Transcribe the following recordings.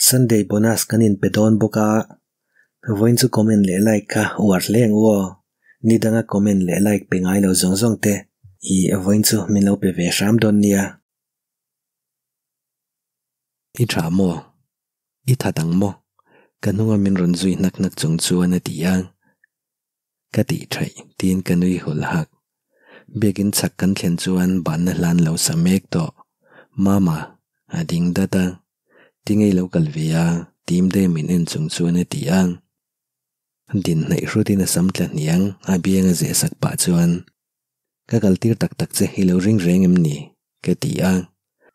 Sunday bonus kan in pe dawn bawk a, vawiin chu comment leh like kha uar hle ang u aw. Ni danga comment leh like pe ngai lo zawng zawng te i vawiin chu min lo pe ve hram dawn nia. I tha maw? I that ang maw? Ka hnunga min rawn zui hnak hnak chung chuan a ti a. Ka tih thaih tiin ka nui hul hak. Biakin chhak kan thlen chuan banna hlan lo sa mek tawh. Mama, a ding dat a. Tingei lo kal ve a, tim deuh min en chung chuan a ti a. Din hnaih hrutin a sam tla hniang a biang a zeh sak pah chuan, Ka kal tir tak tak che i lo ring reng em ni? ka ti a.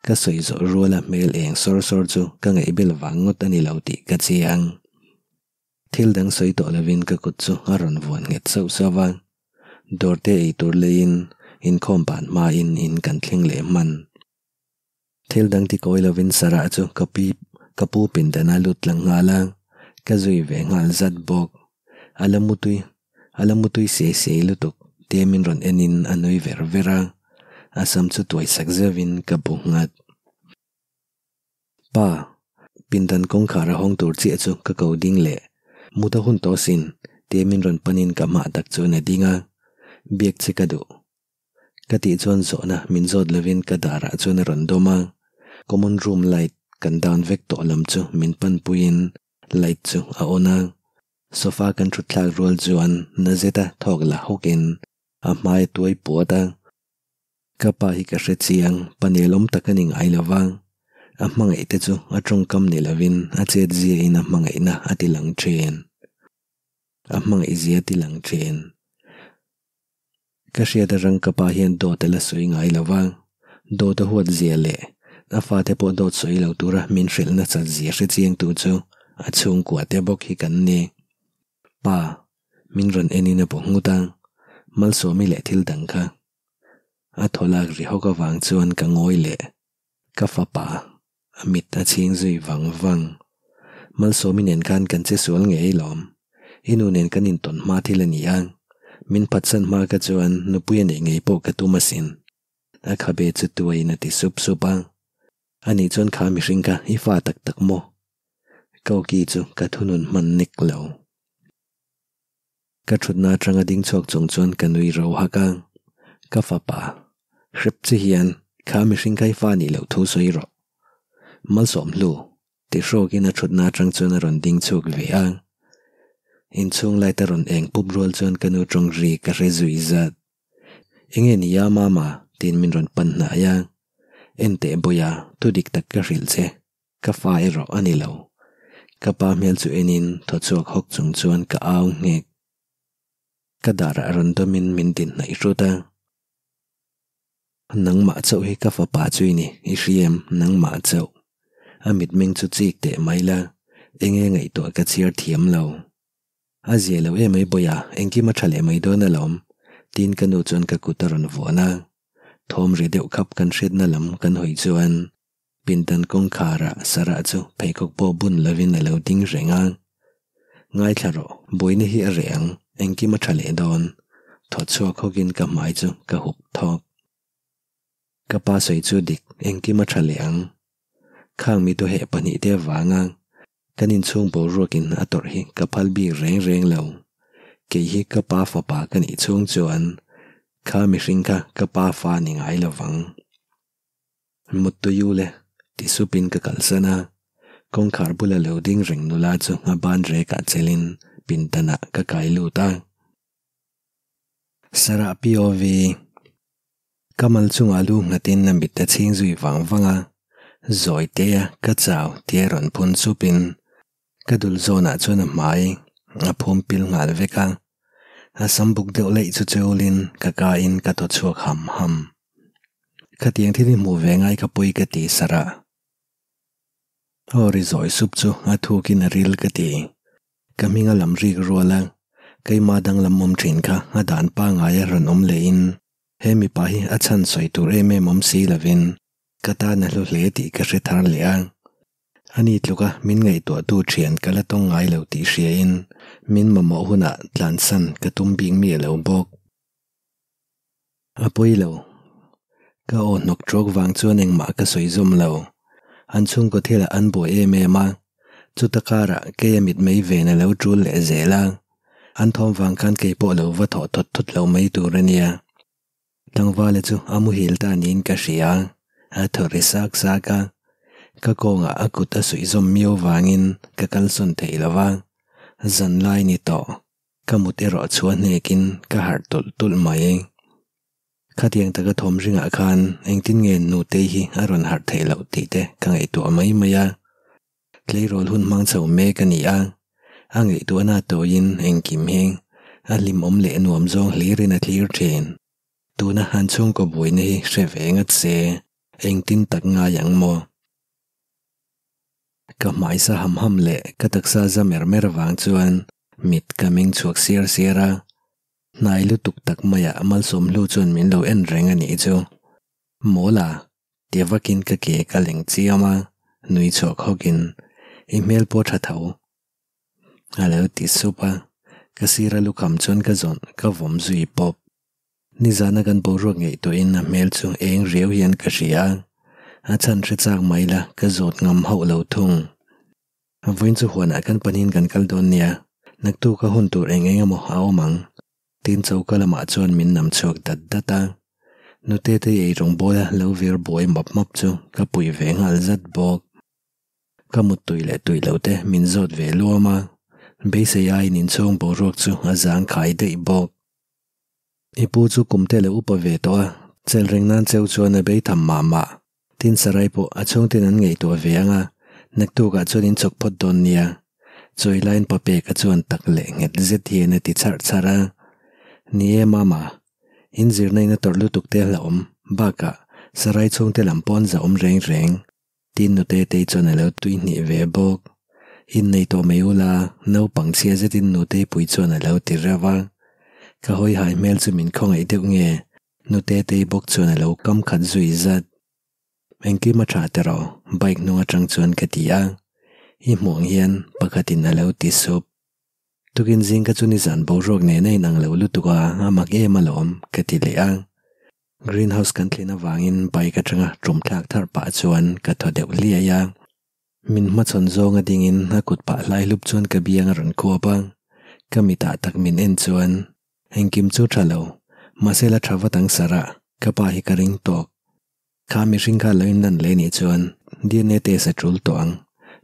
Ka sawi zawh ruala hmel eng sawr sawr chu ka ngaihbel vang ngawt a ni lo tih ka chiang. Thil dang sawi tawh lovin ka kut chu a rawn vuan nghet sauh sauh a, dawrte ei tur leiin inkhawm ban hmain in kan thleng leh hman. Thil dang ti kawi lovin Sarah chu ka pi ka pu pindan a lut tlang nghal a, ka zui ve nghal zat bawk. A la mutui a la mutui sei sei lutuk tia min rawn enin a nui ver ver a, a sam chu tuai sak zeuhin ka bu nghat. Pa, pindan kawngkhar a hawng tur chiah chu ka ko ding leh mut a hun tawh sin tia min rawn panin ka hmah tak chuan a ding a, biak che ka duh. Ka tih chuan zawhna min zawt lovin ka darah chuan a rawn dawm a, common room light kan down vek tawh lam chu min panpuiin light chu a on a, sofa kan thut thlak rual chuan na zeta thawk la hawkin a hmai a tuai puat a. Ka pa hi ka hre chiang, pa nelawm tak a ni ngai lo va, a hmangaih te chu a tawngkam ni lovin a chet ziain a hmangaihna a ti lang thin. A hmangaih zia a ti lang thin. Ka hriat atang ka pa hian dawt a la sawi ngai lo va, dawt a huat zia leh a fate pawh dawt sawi lo tura min hrilh nasat zia hre chiangtu chu a chhungkua te bawk hi kan ni. Pa, min rawn enin a bu nghut a, Malsawmi leh thil dang kha. A thaw lak ri hawk avang chuan ka ngawi leh. Ka fapa, a mit a chhing zui vang vang. Malsawmi nen khan kan che sual ngei lawm. I nu nen kan intawn hma thil a ni a, min phatsan hma ka chuan nupui a neih ngei pawh ka tum asin. A khabe chu tuaiin a ti sup sup a. Anih chuan kha mihring kha i fa tak tak maw? Ka awki chu ka thunun hman nek lo. Ka thutna atanga ding chhuak chung chuan ka nui ro hak a, ka fapa, hrep che hian kha mihring kha i fa nih loh thu sawi rawh. Malsawm hlu, ti hrawkin a thutna atang chuan a rawn ding chhuak ve a. Inchhung light a rawn eng pup rual chuan ka nu tawng ri ka hre zui zat. Enge ni a mama? tiin min rawn pan hnai a. Enteh Bawia, thu dik tak ka hrilh che. Ka fa erawh a ni lo. Ka pa hmel chu enin thaw chhuak hawk chung chuan ka au nghek. Ka darah rawn dawmin min din hnaih hrut a. Nangmah chauh hi ka fapa chu i ni, i hria em? Nangmah chauh. A mitmeng chu chik teh mai la, enge ngaihtuah ka chhiar thiam lo. A zia lo emai Bawia, engkim a tha leh mai dawn alawm, tiin ka nu chuan ka kut a rawn vuan a. Thawm ri deuh khap kan hriatna lam kan hawi chuan Pindan kawngkharah Sarah chu pheikhawk pawh bun lovin a lo ding reng a. Ngaithla rawh, buaina hi a reh ang, engkim a tha leh dawn. Thaw chhuak hawkin ka hmai chu ka hup thawk. Ka pa sawi chu dik, engkim a tha leh ang. Khang mi duheh pahnihte avanga kan inchhung boruakin a tawrh hi ka phal bik reng reng lo. Kei hi ka pa fapa ka nih chhung chuan kha mihring kha ka pa fa ni ngai lovang. Muttuiu le, ti supin ka kalsan a, kawngkhar bula lo ding reng nula chu a ban rekah chelin pindanah ka kai lut a. Sarah POV, Ka mal chungah lu nghatin a mit a chhing zui vang vang a, zawi tea ka chau tia rawn phun supin ka dul zawnah chuan a hmai a phum pil nghal vek a, a sam buk deuh laih chu chulin ka kain ka thaw chhuak ham ham. Khatiang thil hi hmuh ve ngai ka pawi ka ti sarh a. Aw ri zawi sup chu a thukin a ril ka ti. Ka hming a lam rik rual a, keimah danglam awm thin kha a dan pangai a rawn awm lehin he mipa hi a chhan sawi tur em em awm si lovin ka tan a hlu hle tih ka hre thar leh a. Ani tluka min ngaihtuahtu thian ka la tawng ngai lo tih hriain min mamawh hunah tlansan ka tum bik miah lo bawk. A pawi lo. Ka aw hnawk trawk vang chuan engmah ka sawi zawm lo. An chhungkaw thilah an buai em em a. Chuta karah keia mitmei ven a lo tul leh zel a, an thawm vang khan kei pawh lo va thawh thawt thawt lo mai tur a nia. Tlangvala chu a muhil ta niin ka hria, a thaw ri sak sak a. Ka kawngah a kut a suih zawm miau vangin ka kalsawn thei lo va, zan lai ni tawh. Ka mut erawh chhuah hnekin ka harh tulh tulh mai. Khatiang taka thawm ringah khan engtin nge Nutei hi a rawn harh theih loh tih te ka ngaihtuah mai mai a. Tleirawl hun hmang chho mek a ni a, a ngaihtuahna tawiin engkim hi a hlimawm leh nuam zawng hlirin a thlir thin. Tuna han chhungkaw buaina hi hre ve ngat se engtin tak ngai ang maw? Ka hmaisa ham ham leh ka taksa za mer mer avang chuan mit ka meng chhuak siar siar a, hnai lutuk tak maiah Malsawmhlu chuan min lo en reng a nih chu. Mawla, ti vakin ka ke ka leng chiam a, nui chhuak hawkin, I hmel pawh tha tho. A lo ti sup a, ka sira lukham chuan ka zawn ka vawm zui pawp. Nizana kan boruak ngaihtuahin a hmel chu eng riau hian ka hria a, a chhan hre chak mai la ka zawt ngam hauh lo thung. Vawiin chu huanah kan panin kan kal dawn nia, naktuk a hun tur eng eng emaw a awm ang. Tin choka lamah chuan min nam chhuak dat dat a, nute te ei rawngbawla lo vir buai map map chu ka pui ve nghal zat bawk. Ka muttui leh tui lo te min zawt ve luam a, beisei aiin inchhung boruak chu a zangkhai daih bawk. I pu chu kum te lo upa ve tawh a, chelh reng nan cheu chuan a bei tham mah mah. Tin Sarai pawh a chhungten an ngaihtuah ve ang a, naktukah chuan in chawk phawt dawn nia. Chawi laiin pa peka chuan tak leh nghet zet hian a ti chharh chharh a. Ni e mama, in zirna in a tawrh lutuk te a hlauhawm, bakah Sarai chhungte lam pawh an zahawm reng reng. Tin nute tei chuan a lo tui hnih ve bawk. Innei tawh mai ula, naupang chhia zetin nute pui chuan a lo ti reuh a. Ka hawi hai hmel chu min khawngaih deuh nge, nute tei bawk chuan a lo kam khat zui zat. Engkim a tha tiraw, bike hnung atang chuan ka ti a. I hmuh ang hian pakhatin a lo ti sup. Tukin zing ka chu nizan boruak nen a inang lo lutuk a, a mak em alawm, ka ti leh a. Greenhouse kan thlin avangin bike atanga tum thlak thar pah chuan ka thaw deuh hliai a. Min hmachhawn zawnga dingin a kut pah hlai hlup chuan ka biang a rawn khuap a. Ka mitah tak min en chuan engkim chu tha lo, mahse la tha vat ang sarah ka pa hi ka ring tawk. Kha mihring kha lo inlan leh nih chuan DNA test a tul tawh ang.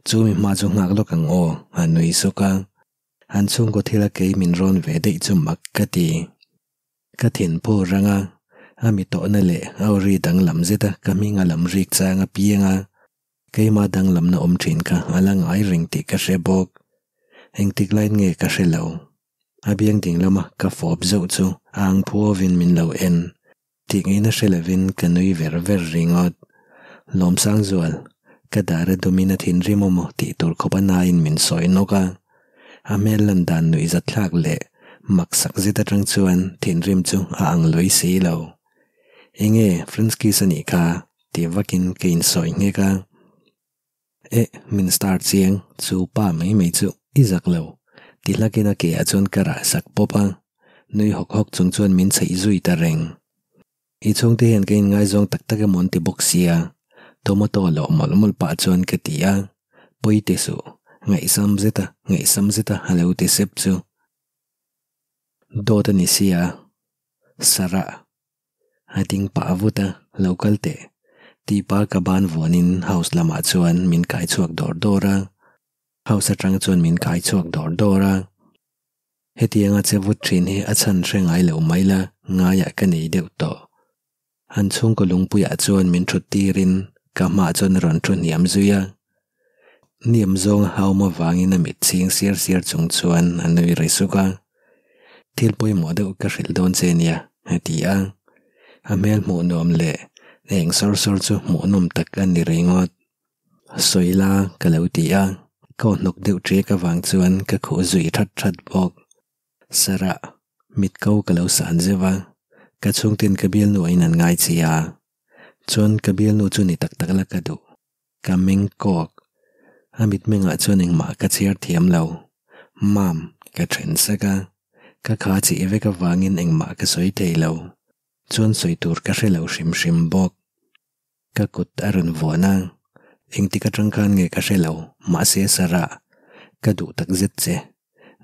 Chu mi hma chu nghak lawk ang aw, a nui suk a. An chhungkaw thila kei min rawn ve daih chu mak ka ti. Ka thin phu rang a, a mi tawhna leh a aw ri danglam zeta ka hming a lam rik chang a piang a, keimah danglamna awm thin kha a la ngai reng tih ka hre bawk. Engtik laiin nge ka hre lo. A biang ding lama ka fawp zauh chu a ang phu awin min lo en. Tih ngaihna hre lovin ka nui ver ver ringawt. Lawmsangzual, ka dar a dumin a thinrim awmaw tih tur khawp a nain min sawi nawk a. A hmel lan dan nuihzat thlak leh maksak zet atang chuan thinrim chu a ang lui si lo. Enge French kiss a nih kha ti vakin ka insawi nghek a. Eh, min star chiang, chu pa mai mai chu i zak lo ti hlakin a ke ah chuan ka rah sak pawp a. Nui hawk hawk chung chuan min chheih zui ta reng. I chhungte hian ka inngaizawng tak tak emaw an ti bawk sia, tomato loh mawlh mawlh pah chuan ka ti a, pawi ti suh, ngaihsam zeta ngaihsam zeta a lo ti sep chu. Dawt a ni sia, Sarah. A ding pah vut a, lo kal teh. Tih pa ka ban vuanin house lamah chuan min kai chhuak dawr dawr a, house atang chuan min kai chhuak dawr dawr a. Hetianga che vut thin hi a chhan hre ngai lo mai la, ngaiah ka nei deuh tawh. An chhungkaw lungpuiah chuan min thut tirin ka hmaah chuan a rawn thu hniam zui a. Hniam zawng a haum avangin a mit chhing siar siar chung chuan a nui ri suk a. Thil pawimawh deuh ka hrilh dawn che nia, a ti a. A hmel hmuh nuam leh eng sawr sawr chu hmuhnawm tak a ni ringawt. Sawi la ka lo ti a, ka aw hnawk deuh ṭek avang chuan ka khuh zui that that bawk. Sarah, mit ko ka lo san zeuh a, ka chhungten ka bialnu ah in an ngai chi a, chuan ka bialnu chu ni tak tak la ka duh. Ka meng kawk. A mitmengah chuan engmah ka chhiar thiam lo. Mam, ka then sak a, ka kha chih vek avangin engmah ka sawi thei lo. Chuan sawi tur ka hre lo hrim hrim bawk. Ka kut a rawn vuan a. Engtik atang khan nge ka hre lo, mahse Sarah, ka duh tak zet che.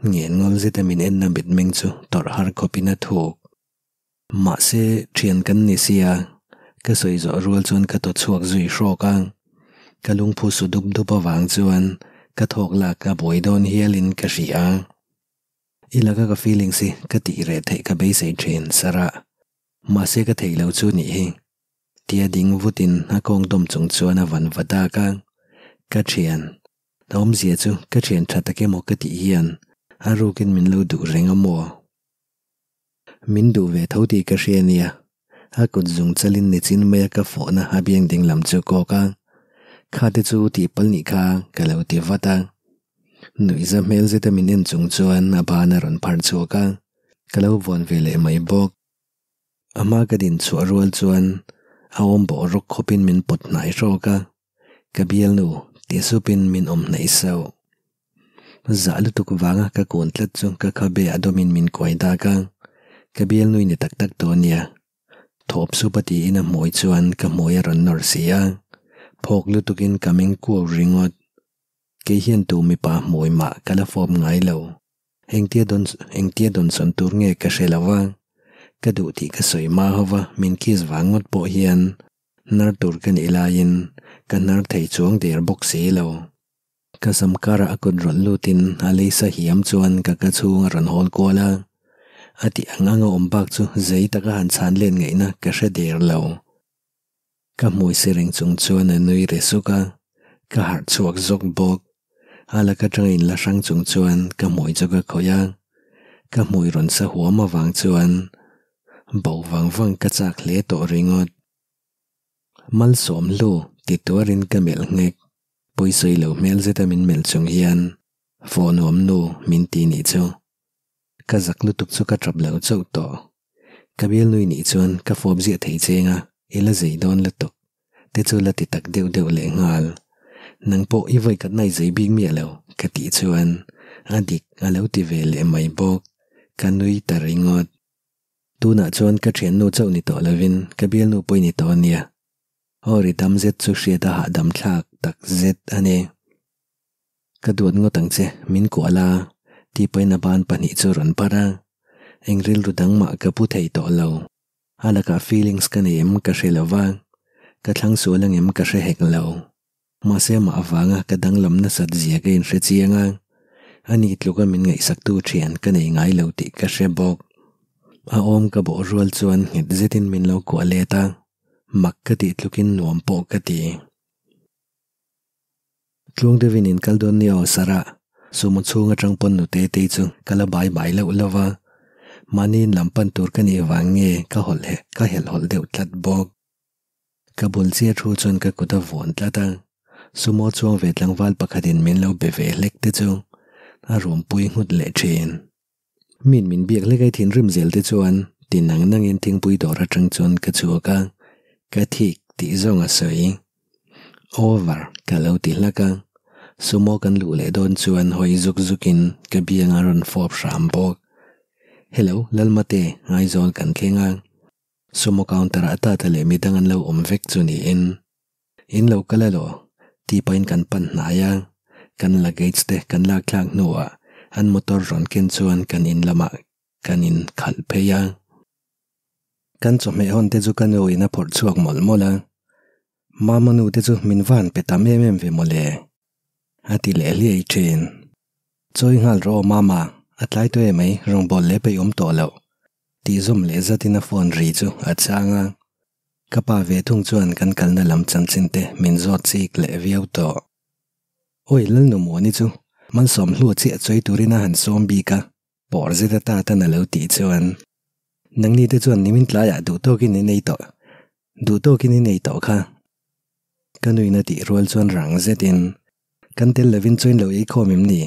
Ngen ngawl zeta min enna mitmeng chu tawrh har khawpin a thuk. Mahse, thian kan ni sia, ka sawi zawh rual chuan ka thaw chhuak zui hrawk a. Ka lungphu su dup dup avang chuan ka thawk lak a buai dawn hialin ka hria. I laka ka feelings hi ka tih reh theih ka beisei thin, Sarah. Mahse ka theih lo chu nih hi. Tia ding vutin a kawng dawm chung chuan a van va dak a. Ka thian. A awmzia chu ka thian tha tak emaw ka tih hian a rukin min lo duh reng a maw? Min duh ve tho tih ka hria nia. A kut zung chalin nichin maia ka fawhna a biang ding lam chu kawk a. Kha te chu tih pal nih kha ka lo ti vat a. Nuihza hmel zeta min en chung chuan a ban a rawn phar chhuak a, ka lo vawn ve leh mai bawk. A hma ka din chhuah rual chuan a awm bawh rawk khawpin min pawt hnai hrawk a, ka bialnu ti supin min awm hnaih sauh. Zah lutuk vanga ka kun tlat chu ka khabe a dawmin min kuai dak a, ka bialnu i ni tak tak tawh nia. Thawp sup a tiin a hmui chuan ka hmui a rawn nawr si a, phawk lutukin ka meng kuau ringawt. Kei hian tu mipa hmui mah ka la fawp ngai lo. Engtia dawn engtia dawn sawn tur nge ka hre lo va, ka duh tih ka sawi hma ho va min kiss vang ngawt pawh hian hnar tur ka nih laiin ka hnar thei chuang der bawk si lo. Ka sam karah a kut rawlh lutin a lei sa hiam chuan ka ka chhung a rawn hawl kual a, a tih ang anga awm bak chu zei taka han chhan len ngaihna ka hre der lo. Ka hmui si reng chung chuan a nui ri suk a, ka harh chhuak zawk bawk. A lak atanga inla hrang chung chuan ka hmui chu ka khawih a, ka hmui rawn sa huam avang chuan bo vang vang ka chak hle tawh ringawt. Malsawm hlu ti tuarin ka melh nghek. Pawisawi lo hmel zeta min melh chung hian fawh nuam nu min ti nih chu. Ka zak lutuk chu ka tap lo chauh tawh. Ka bialnui nih chuan ka fawp ziah thei cheng a, i la zei dawn lutuk. Te chu la ti tak deuh deuh leh nghal. Nang pawh i vawi katna i zei bik miah lo, ka tih chuan a dik a lo ti ve leh mai bawk. Ka nui ta ringawt. Tunah chuan ka thiannu chauh ni tawh lovin ka bialnu pawh i ni tawh a nia. Aw ri dam zet chu hriat a hahdam thlak tak zet a ni. Ka duat ngawt ang che, min kuah la, tih pahin a ban pahnih chu rawn par a. Eng rilru dang mah ka pu thei tawh lo. A lakah feelings ka nei em ka hre lo va, ka thlang sual ang em ka hre hek lo. Mahse amah avanga ka danglam nasat zia ka inhre chiang a, ani tluka min ngaihsaktu thian ka nei ngai lo tih ka hre bawk. A awm ka bawh rual chuan nghet zetin min lo kuah let a, mak ka tih tlukin nuam pawh ka ti. Tluang deuhin in kal dawn nia aw Sarah, sumo chhung atang pawn nute tei chu ka la bai bai loh lo va, mahni in lam pan tur ka nih vang nge ka hawlh he ka helh hawlh deuh tlat bawk. Ka bul chiah thu chuan ka kut a vuan tlat a, sumo chuang ve tlangval pakhatin min lo be ve hlek te chu a rumpui nghut leh thin. Min min biak hlek ai thinrim zel te chuan ti nang nangin thingpui dawr atang chuan ka chhuak a, ka thik tih zawng a sawi. Over ka lo ti hlak a, sumo kan luh leh dawn chuan hawi zuk zukin ka biang a rawn fawp hram bawk. Hello Lalmate, Aizawl kan thleng a, sumo counter ah tata leh midang an lo awm vek chu niin. In lo kal elaw? tih pahin kan pan hnai a, kan luggage te kan lak thlak hnuah an motor rawn ken chuan kan in lamah kan in khalh phei a. Kan chawhmeh hawn te chu ka nu in a phawrh chhuak mawlh mawlh a, Mama nu te chu min van pe tam em em ve mawle, a ti leh hliai thin. Chawi nghal rawh aw Mama, a tlai tawh em mai, rawngbâwl leh peih awm tawh loh, tih zawm leh zatin a phone ri chu a chang a. Ka pa ve thung chuan kan kalna lam chanchin te min zawt chik leh viau tawh. Awi Lalnumuani chu Malsawm hlua chiah chawi turin a han sawm bik a, pawr zet a ta tan a lo tih chuan nangni te chuan nimin tlaiah duh tawkin i nei tawh, duh tawkin i nei tawh kha. Ka nuin a tih rual chuan rang zetin kan tel lovin chuan lo eikhawm em ni?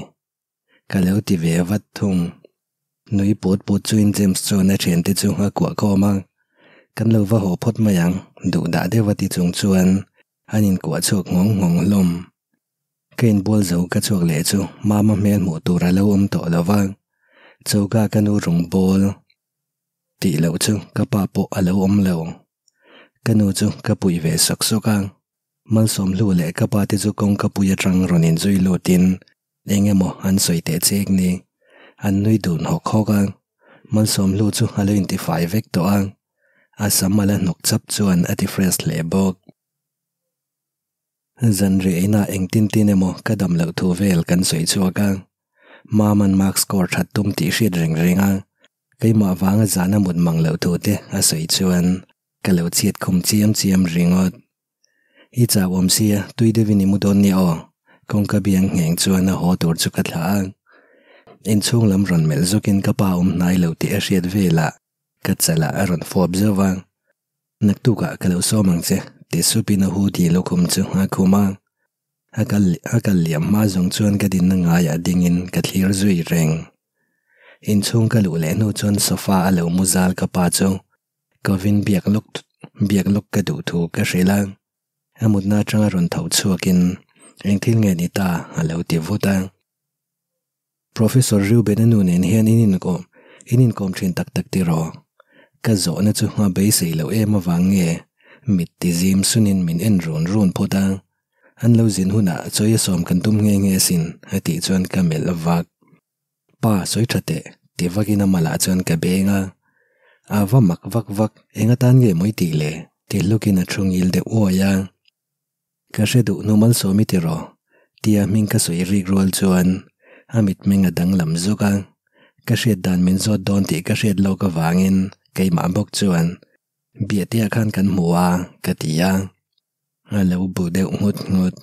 Ka lo ti ve vat thung. Nui put put chuin James chuan a thiante chu a kuah khawm a, Kan lo va haw phawt mai ang, duh dah deuh a ti chung chuan an inkuah chhuak nghawng nghawng hlawm. Ka inbual zo ka chhuak leh chu Mama hmel hmuh tur a lo awm tawh lo va, choka ka nu rawng bawl tih loh chu ka pa pawh a lo awm lo. Ka nu chu ka puih ve sawk sawk a. Malsawmhlu leh ka pa te chu kawngka pui atang rawn inzui lutin eng emaw an sawi teh chek ni. An nui dun hawk hawk a, Malsawmhlu chu a lo intifai vek tawh a, a sam a la hnawk chap chuan a ti fresh hle bawk. Zan riahina engtin tin emaw ka dam loh thu vel kan sawi chhuak a, Maman mark score that tum tih hriat reng reng a, keimah vanga zana mut mang loh thu te a sawi chuan ka lo chhiat khum chiam chiam ringawt. I chau awm sia, tui deuhin i mu dawn nia aw, kawngka biang ngheng chuan a haw tur chu ka thlah a. Inchhung lam rawn melh zawkin ka pa awm hnai lo tih a hriat velah ka chalah a rawn fawp zauh a. Naktukah ka lo sawm ang che, ti supin a hu ti lukhum chu a khum a. A kal a kal liam hma zawng chuan ka dinna ngaiah dingin ka thlir zui reng. Inchhung ka luh leh hnu chuan sofa a lo mu zal ka pa chu kovin biak lawk biak lawk ka duh thu ka hrilh a. A mutna atanga rawn tho chhuakin eng thil nge ni ta a lo ti vut a. Professor Reuben-a nu nen hian in inkawm in inkawm thin tak tak tiraw? Ka zawhna chu a beisei loh em avang nge mit ti zim sunin min en run run phawt a, an lo zin hunah chawi a sawm kan tum nghe nghe asin a tih chuan ka melh vak. Pa sawi tha teh ti vakin a malah chuan ka beng a, a va mak vak vak eng atan nge mawi tih le ti hlukin a thu ngil deuh uai a. Ka hre duh nu Malsawmi tiraw? tia hming ka sawi rik rual chuan a mitmeng a danglam zawk a, ka hriat dan min zawt dawn tih ka hriat lawk avangin keimah bawk chuan Biatea khan kan hmu a ka ti a, a lo bu deuh nghut nghut.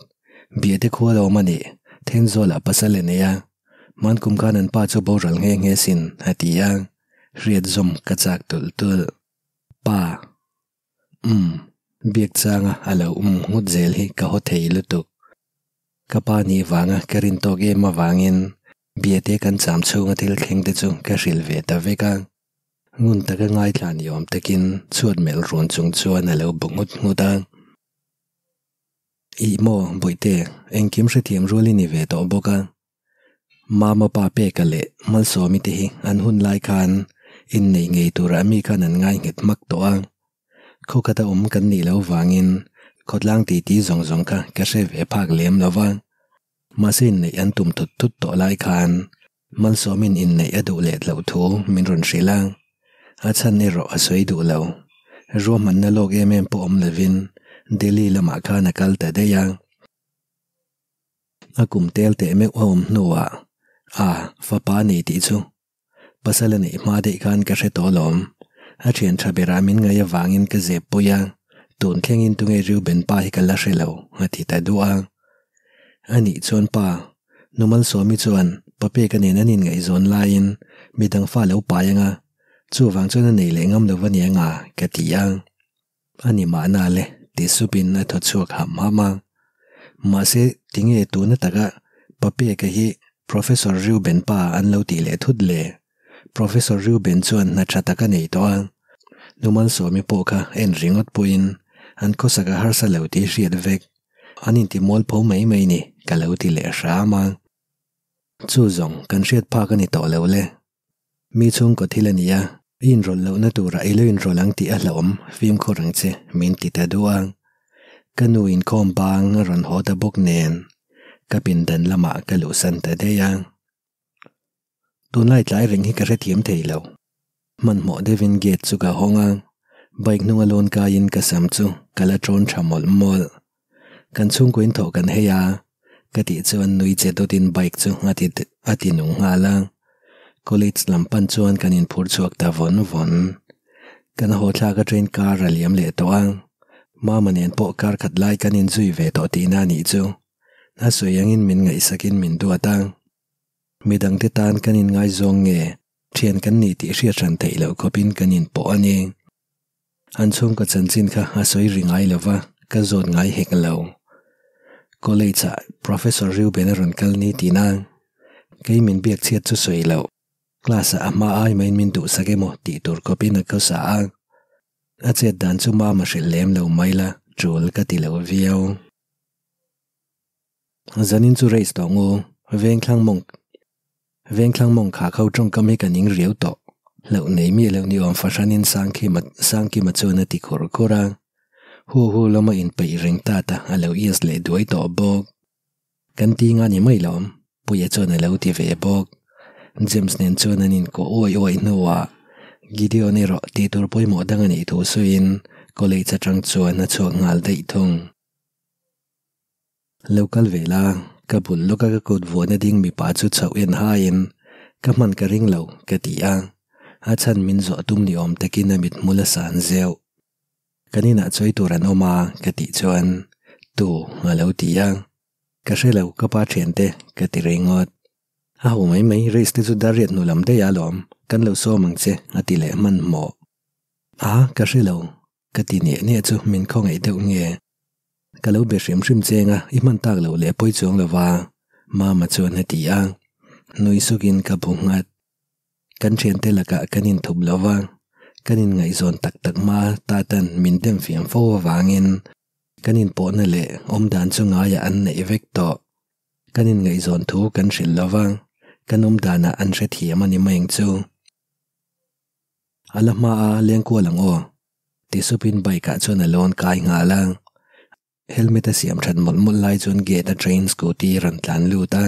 Biate khua lo awm a nih, Thenzawl ah pasal a nei a, hmankum khan an pa chu boral nghe nghe sin a ti a, hriat zawm ka chak tulh tulh. Pa. Umm, biak changa a lo um nghut zel hi ka haw thei lutuk. Ka pa nih vanga ka rin tawk em avangin biate kan cham chhunga thil thleng te chu ka hrilh ve ta vek a. Ngun taka ngaithla ni awm takin chhuat melh run chung chuan a lo bu nghut nghut a. Ih maw, Bawihte, engkim hrethiam rual i ni ve tawh bawk a. Mama pa Peka leh Malsawmi te hi an hun lai khan innei ngei turah mi khan an ngai nghet hmak tawh a. Khaw khata awm kan nih loh vangin khawtlang titi zawng zawng kha ka hre ve phak lem lo va. Mahse inneih an tum thut thut tawh lai khan Malsawmin inneih a duh leh loh thu min rawn hrilh a. A chhan erawh a sawi duh lo. Ruahmanna lawk em em pawh awm lovin Delhi lamah khan a kal ta daih a. A kum tel teh meuh a awm hnuah a fapa a nei tih chu pasal a neih hma daih khan ka hre tawh alawm. A thian tha berah min ngaih avangin ka zep pui a, tun thlengin tunge Reuben pa hi ka la hre lo a ti ta duah a. A nih chuan pa, Nu Malsawmi chuan pa peka nen an inngaihzawn laiin midang fa lo pai anga, chuvang chuan a nei leh ngam lo va nia nga ka ti a. A ni mahna le, ti supin a thaw chhuak ham ham a. Mahse, tinge tuna taka Papeka hi Professor Reuben pa an lo tih leh thut le? Professor Reuben chuan hna tha tak a nei tawh a, Nu Malsawmi pawh kha en ringawt pawhin an khawsak a harsa lo tih hriat vek. An inti mualpho mai mai ni, ka lo ti leh hram a. Chu zawng kan hriat phak a ni tawh lo le. Mi chhungkaw thil a ni a, i inrawlh lohna turah i lo inrawlh ang tih a hlauhawm fimkhur ang che min ti ta duh a. Ka nu inkhawm bang a rawn haw ta bawk nen ka pindan lamah ka luhsan ta daih a. Tunlai tlai reng hi ka hrethiam thei lo. Hmanhmawh deuhin gate chu ka hawng a, bike hnunga lawn kaiin ka sam chu ka la ṭawn ṭha mawlh mawlh. Kan chhungkaw in thawh kan hei a, ka tih chuan nui che dawtin bike chu a ti a ti nung nghal a. College lam pan chuan kan inphur chhuak ta vawn vawn. Kan haw thlak a train car a liam leh tawh a, Mama nen pawh kar khat lai kan inzui ve tawh tihna a nih chu. A sawi angin min ngaihsakin min duat a. Midangte tan kan inngaizawng nge thian kan ni tih hriat hran theih loh khawpin kan inpawh a ni. An chhungkaw chanchin kha a sawi ri ngai lo va, ka zawt ngai hek lo. College-ah Professor Reuben a rawn kal ni tihna a, kei min biak chhiat chu sawi loh. Class-ah a hma ai maiin min duhsak emaw tih tur khawpin a khawsa a. A chet dan chu mama hrilh lem lo mai la, tul ka ti lo viau. Zanin chu race tawh ngu, Vengthlang mawng Vengthlang mawng kha kho tawngkam hi ka ning riau tawh. Hlauh nei mi lo ni awm fahranin Sangkima Sangkima chuan a ti khur khur a. Hu hu lama inpeih reng ta ta a lo ias leh duai tawh bawk. Kan ti nga ni mai lawm, Puia chuan a lo ti ve bawk. James nen chuan an inkuah uai uai hnuah Gideon erawh tih tur pawimawh dang a nih thu sawiin college atang chuan a chhuak nghal daih thung. Lo kal ve la, ka bul lawka ka kut vuahna ding mipa chu chhoh en haiin ka hman ka ring lo ka ti a, a chhan min zawh tum ni awm takin a mithmul a san zeuh. Kan inah chawi tur an awm a ka tih chuan tu a lo ti a, ka hre lo ka pa thiante ka ti ringawt. A ho mai mai race te chu dar riat hnu lam daih a lawm, kan lo sawm ang che a ti leh hmanhmawh. A ka hre lo ka ti niah niah chu min khawngaih deuh nge. Ka lo be hrim hrim cheng a, i hman tak loh leh pawi chuang lo va Mama chuan a ti a, nui sukin ka bu nghat. Kan thiante lakah kan inthup lo va, kan inngaihzawn tak tak hma tatan min dem fiam fo avangin kan inpawhna leh awmdan chu ngaiah an neih vek tawh. Kan inngaihzawn thu kan hrilh lo va, kan awmdanah an hrethiam a ni mai ang chu. A la hma a leng kual ang aw, ti supin bike ah chuan a lawn kai nghal a. Helmet a siam that mawlh mawlh lai chuan gate a train scooty rawn tlan lut a.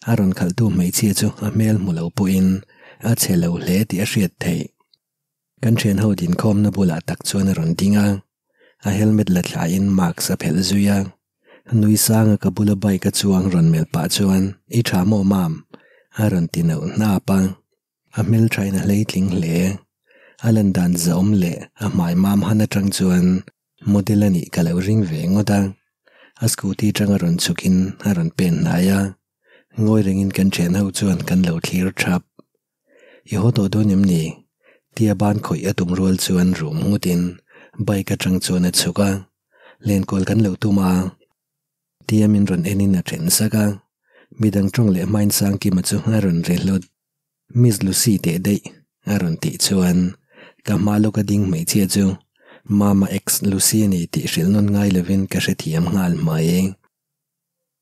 A rawn khalhtu hmeichhia chu a hmel hmu lo pawhin a chhe lo hle tih a hriat theih. Kan thian ho dinkhawmna bulah tak chuan a rawn ding a, a helmet la thlain mask a phelh zui a. Nui sanga ka bula bike a chuang rawn melh pah chuan I tha maw mam? a rawn ti neuh hnap a. A hmelthain a hleitling hle. A lan dan zahawm leh a hmai mam han atang chuan model a nih ka lo ring ve ngawt a. A scooty tang a rawn chhukin a rawn pen hnai a. Ngawi rengin kan thian ho chuan kan lo thlir thap. I haw tawh dawn em ni? Tia ban khawih a tum rual chuan rum nghutin bike atang chuan a chhuk a. Lenkawl kan lo tum a. Tia min rawn enin a then sak a. Midang tawng leh hmain Sangkima chu a rawn ri hlut. Miss Lucy teh daih a rawn tih chuan ka hma lawka ding hmeichhia chu Mama ex Lucy a ni tih hrilh nawn ngai lovin ka hrethiam nghal mai.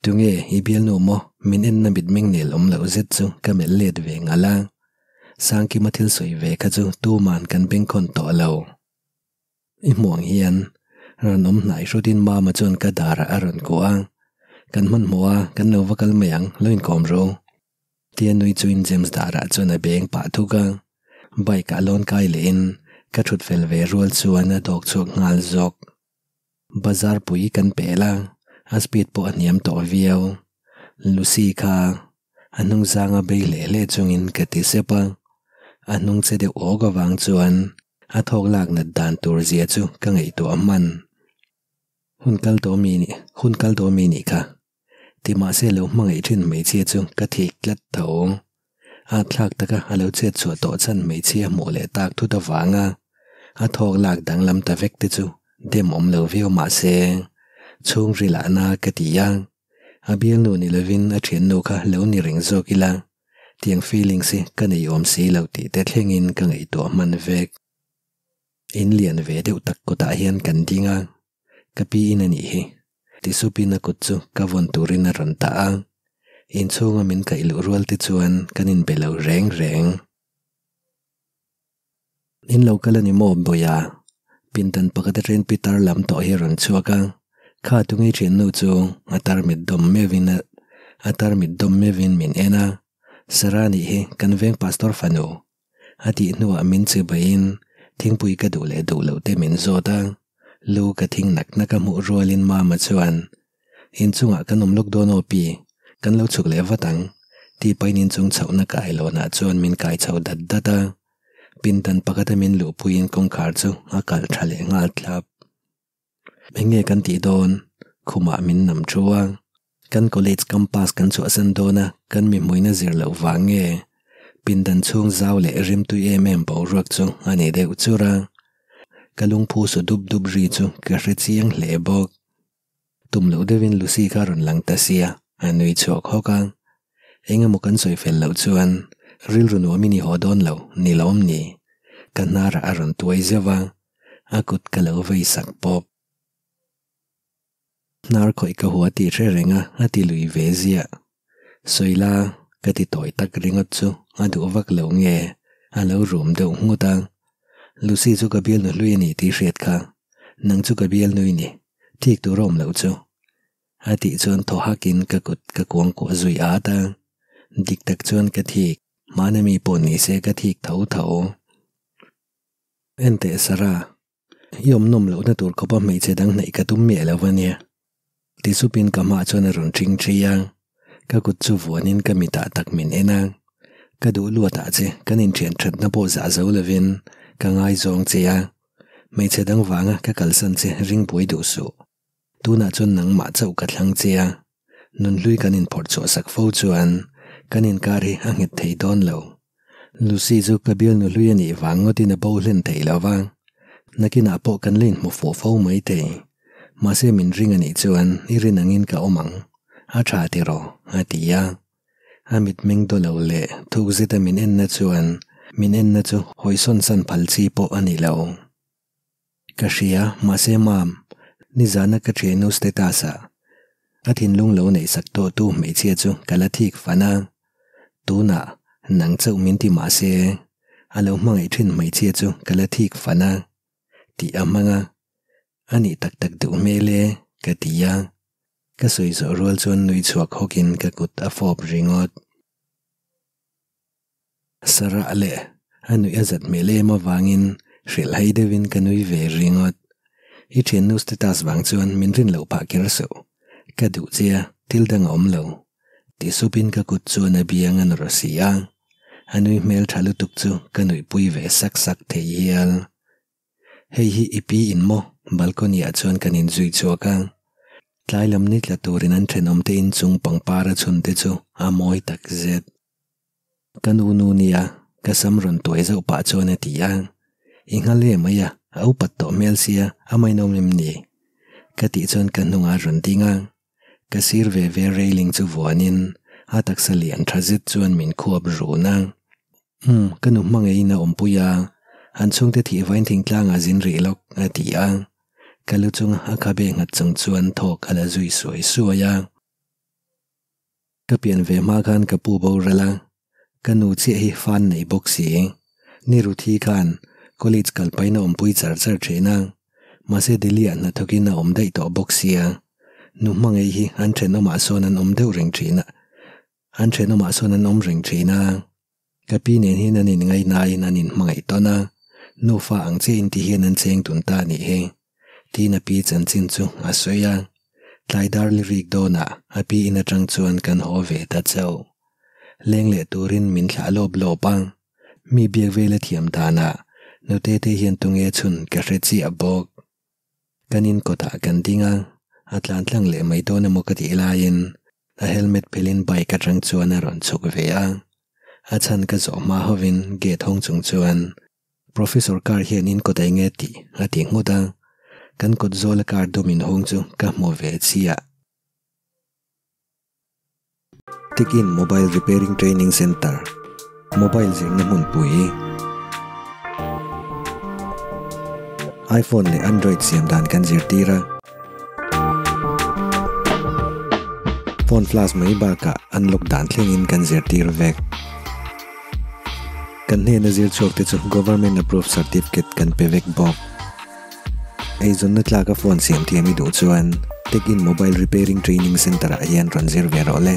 Tunge i bialnu maw min enna mitmeng nel awm loh zet chu ka melh let ve ngal a. Sangkima thil sawi ve kha chu tuman kan bengkhawn tawh lo. I hmuh ang hian rawn awm hnai hrutin Mama chuan ka darah a rawn kuah a, Kan hmanhmawh a, kan lo va kal mai ang, lo inkawm ru. Tia nui chuin James darah chuan a beng pah thuk a, bike ah lawn kai lehin ka thut fel ve rual chuan a dawk chhuak nghal zawk. Bazar pui kan pel a, a speed pawh a hniam tawh viau. Lucy kha a hnung zanga bei hle hle chungin ka ti sep a, a hnung che deuh awk avang chuan A thawk lak nat dan tur zia chu ka ngaihtuah hman. Hun kal tawh mi nih, hun kal tawh mi nih kha. Ti mahse lo hmangaih thin hmeichhia chu ka thik tlat tho. A thlak taka a lo chet chhuah tawh chhan hmeichhia hmuh leh tak thut avanga a thawk lak danglam ta vek te chu dem awm lo viau mahse chhungril ah na ka ti a. A bialnu ni lovin a thiannu kha lo ni reng zawk ila. Tiang feelings hi ka nei awm si lo tih te thlengin ka ngaihtuah hman vek. In lian ve deuh tak kutah hian kan ding a, ka pi in a nih hi. Ti supin a kut chu ka vawn turin a rawn tah a, inchhunga min kaih luh rual te chuan kan inbe lo reng reng. In lo kal a ni maw Bawia? Pindan pakhat atangin Pitar lam tawh hi a rawn chhuak a, kha tungei thiannu chu a tarmit dawm meuhin a a tarmit dawm meuhin min en a, Sarah nih hi kan veng pastor fanu a tih hnuah min che baiin thingpui ka duh leh duh loh te min zawt a, lu ka thing nak nak a hmuh rualin Mama chuan Inchungah kan awm lawk dawn aw pi, kan lo chhuk leh vat ang, tih pahin inchung chhohna kailawnah chuan min kai chho dat dat a. Pindan pakhata min luhpuiin kawngkhar chu a kalh tha leh nghal thlap. Eng nge kan tih dawn? Khumah min nam thu a. Kan college campus kan chhuahsan dawn a, kan mi hmuina zir loh vang nge? Pindan chhung zau leh rimtui em em boruak chu a ni deuh chur a. Ka lungphu su dup dup ri chu ka hre chiang hle bawk. Tum loh deuhin Lucy kha rawn lang ta sia, a nui chhuak hawk a. Eng emaw kan sawi fel loh chuan rilru nuamin i haw dawn lo, ni lawm ni? Ka hnarah a rawn tuai zeuh a, a kut ka lo vei sak pawp. Hnar khawih ka hua tih hre reng a, a ti lui ve ziah. Sawi la, ka ti tawi tak ringawt chu a duh vak lo nge, a lo rum deuh nghut a. Lucy chu ka bialnu hlui a ni tih hriat kha. Nang chu ka bialnu i ni, thik tur a awm loh chu. A tih chuan thaw hakin ka kut ka kuangkuah zui at a, dik tak chuan ka thik, hmana mi pawh ni se ka thik tho tho. Enteh Sarah, i awm nawm lohna tur khawpa hmeichhe dang hnaih ka tum miah lo a nia. Ti supin ka hmaah chuan a rawn ṭhing ṭhi a, ka kut chu vuanin ka mitah tak min en a, ka duh luatah che kan inṭhian ṭhatna pawh zah zo lovin ka ngaizawng che a, hmeichhe dang vanga ka kalsan che ring buai duh suh. Tunah chuan nangmah chauh ka thlang che a, nunhlui kan inphawrh chhuah sak fo chuan kan inkar hi a nghet thei dawn lo. Lucy chu ka bial nuhlui a nih vang ngawtin a bo hlen thei lo va, nakinah pawh kan la inhmu fuh fo mai thei. Mahse min ring a nih chuan i rin angin ka awm ang, a tha tiraw? a ti a. A mitmeng daw lo leh thuk zeta min enna chuan min enna chu hawisawn san phal chi pawh a ni lo. Ka hria, mahse mam, nizana ka thiannu status ah a thinlung lo neih sak tawh tu hmeichhia chu ka la thik fan a, tunah nang chauh min ti mahse a lo hmangaih thin hmeichhia chu ka la thik fan a tih a hmang a, a nih tak tak duh hmel e ka ti a, ka sawi zawh rual chuan nui chhuak hawkin ka kut a fawp ringawt. Sarah leh a nuih a zat hmel em avangin hrilh hai deuhin ka nui ve ringawt. I thiannu status vang chuan min rin loh phah kher suh. Ka duh che a, thil dang a awm lo. Ti supin ka kut chuan a biang a nawr si a. A nui hmel tha lutuk chu ka nuihpui ve sak sak thei hial. Hei hi i pi in maw? Balcony ah chuan kan inzui chhuak a. Tlai lam ni tla turin an thenawmte inchung pangpar a chhun te chu a mawi tak zet. Ka nu nu nia, ka sam rawn tuai zauh pah chuan a ti a. I nghal em mai a, a upat tawh hmel sia, a mainawm em ni? Ka tih chuan ka hnungah a rawn ding a. Ka sir ve ve railing chu vuanin a taksa lian tha zet chuan min khuap run a. Umm, ka nu hmangaihin a awmpui a, an chhungte thih vain thingtlangah zin rih lawk, a ti a. Ka lu chunga a khabe nghat chung chuan thawk a la zui suai suai a. Ka pian ve hma khan ka pu boral a, ka nu chiah hi fan nei bawk si. Ni Ruthi khan college kal pahin a awmpui char char thin a, mahse Delhi ah hnathawkin a awm daih tawh bawk sia. Nu hmangaih hi an thenawmah sawn an awm deuh reng thin a, an thenawmah sawn an awm reng thin a. Ka pi nen hian an inngaihnain an inhmangaih tawn a, nufa ang chiahin ti hian an cheng dun ta a nih hi. Tiin a pi chanchin chu a sawi a, tlai dar lirik dawnah a pi in atang chuan kan haw ve ta chauh. Leng leh turin min thlah lawp lawp a, mi biak vela thiam danah nute te hian tunge chhun ka hre chiah bawk. Kan in kawtah kan ding a, a tlan tlang leh mai dawn emaw ka tih laiin a helmet phelin bike atang chuan a rawn chhuk ve a. A chhan ka zawh hma hovin gate hawng chung chuan Professor car hian in kawt eng nge tih a ti nghut a, kan kawt zawla car dum inhung chu ka hmu ve chiah. Tekin Mobile Repairing Training Centre, Mobile zirna hmunpui, iPhone leh Android siam dan kan zirtir a, phone flash mai bakah unlock dan thlengin kan zirtir vek. Kan hnena zir chhuak te chu Government Approved Certificate kan pe vek bawk. Eizawnna tlaka phone siam thiam i duh chuan Tech in Mobile Repairing Training Centre ah hian rawn zir ve rawh le.